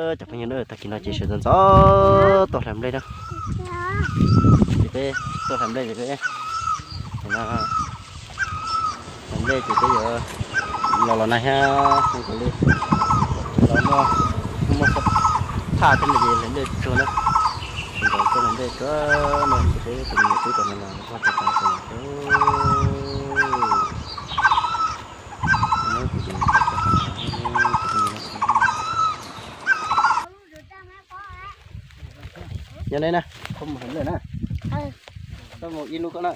Cov phooj ywg na, tag kis no ces sawv ntxov ntxov tuaj hlais nplej na. Ces peb tuaj hlais nplej ces peb, no, hlais nplej ces peb yuav los los na thiab, zoo li los muaj, muaj thaj thiab no ces hlais nplej tsis txog na. Sawv ntxov tuaj hlais nplej tsuav no ces peb tus me nyuam tub tom no los ua tau tas. Nyob neb na, koj mus hlais nplej na. Koj mus ib hnub koj na.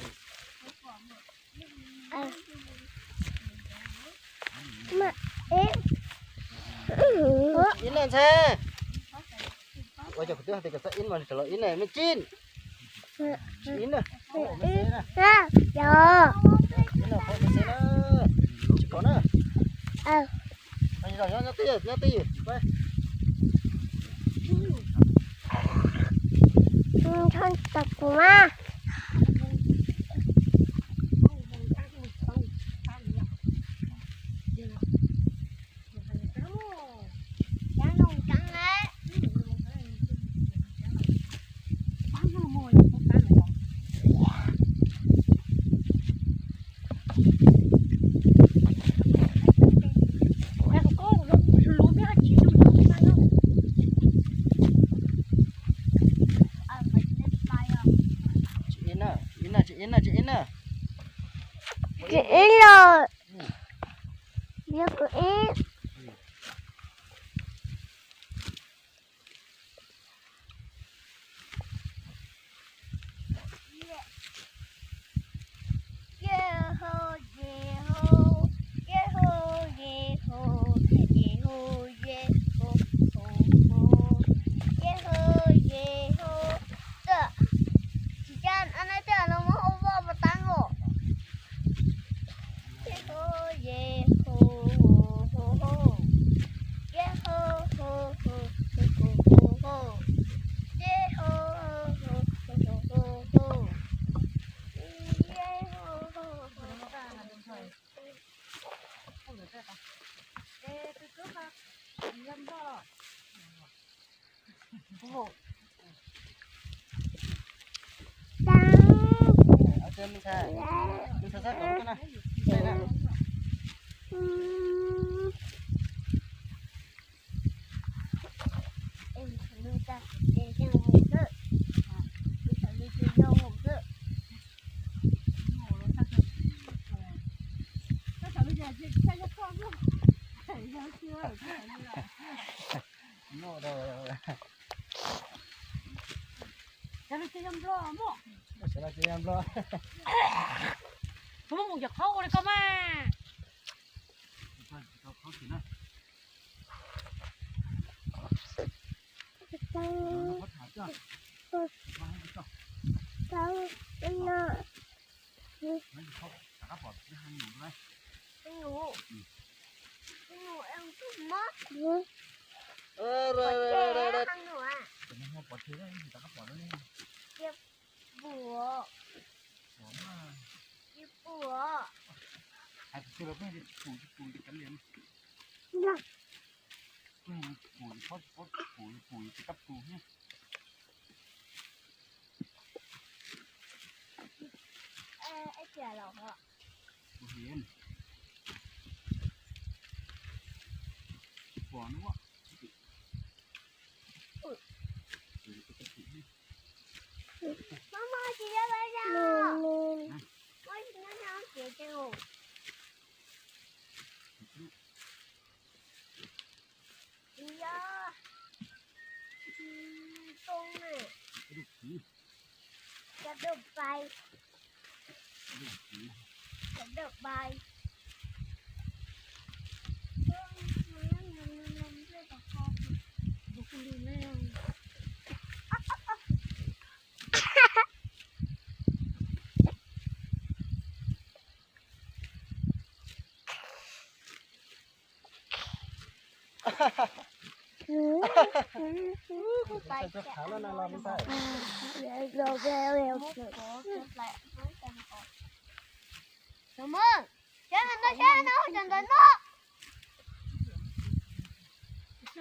Ib leeg ntxhe. Ua cas kuv twb hais tias kom txhob ib mas tseem los ib ne, me cin. Ib na. Ib na, qhov me xeb na. Tsis kov na. Nyob twj ywm, nyob twj ywm. Txhob tos kuv mas. Tsis ib na, tsis ib na, tsis ib na. Tsis ib los. Yog kuv ib. Kuv muab mus cov qhaub ua li koj mas.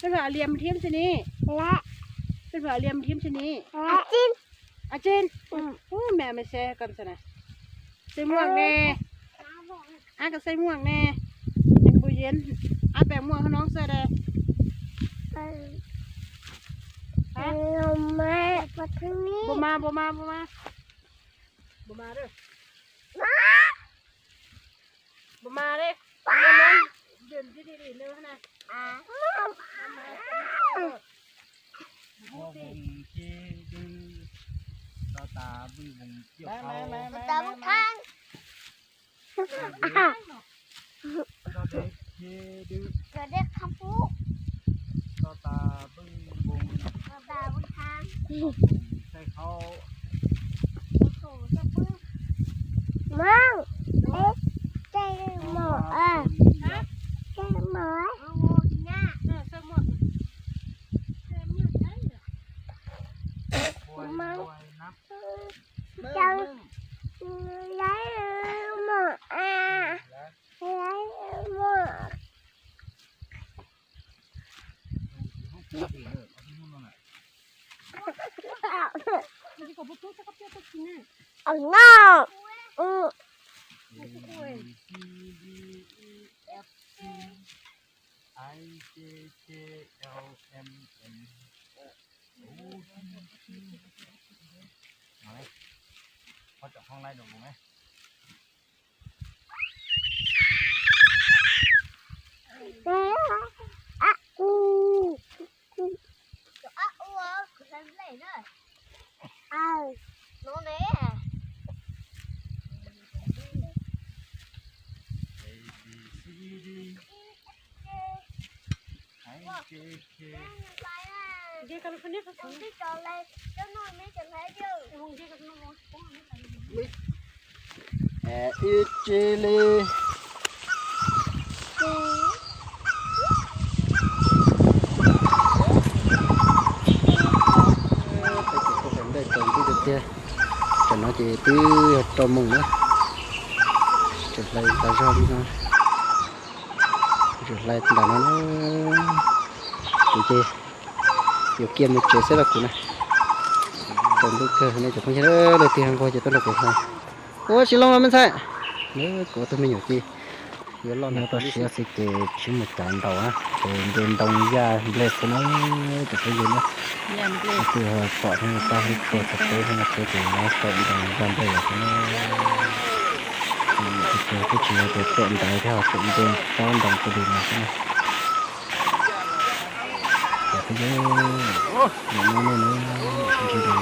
Peb plam liam thiab xwb ni. Peb plam liam thiab xwb ni. A Tsin. Ub, me me se kom xwb na. Xwb muaj ne. Ab, kom xwb muaj ne. Npus yeeb, ab, pem muaj hov no xwb de. Npus mas, npus mas, npus mas. Npus mas de. Npus mas de. Ib tsi li. Peb ces tuaj pem ntej tsaus ntuj tiag tiag. Tam no ces twb yog rau moos na. Tseem hlais tas zog li no. Tseem hlais ntawm no na. Kuv ces yuav kiag mus tsev xwb los kuv na. Tsaus ntuj kawg ne cov phooj ywg, leej twg nquag ces tuaj nrog kuv hlais. Ua tsis loo los me ntxhais. Kuv tus me nyuam ces yuav loj no tau siav xwb ces tsis mus cav ntaus na, ces nce ntoo yaj nplej xwb na, cov phooj ywg na. Leej twg pom thiab tau hlub tshua txhua teb thiab no thiab ces nyob saum ntoo yaj nplej xwb na. Ces twb tsis yog tias tuaj ntawd thiab ho tseem nce pob ntoo tuaj li no xwb na. Cov phooj ywg, nim no nej na, sib ntsib dua.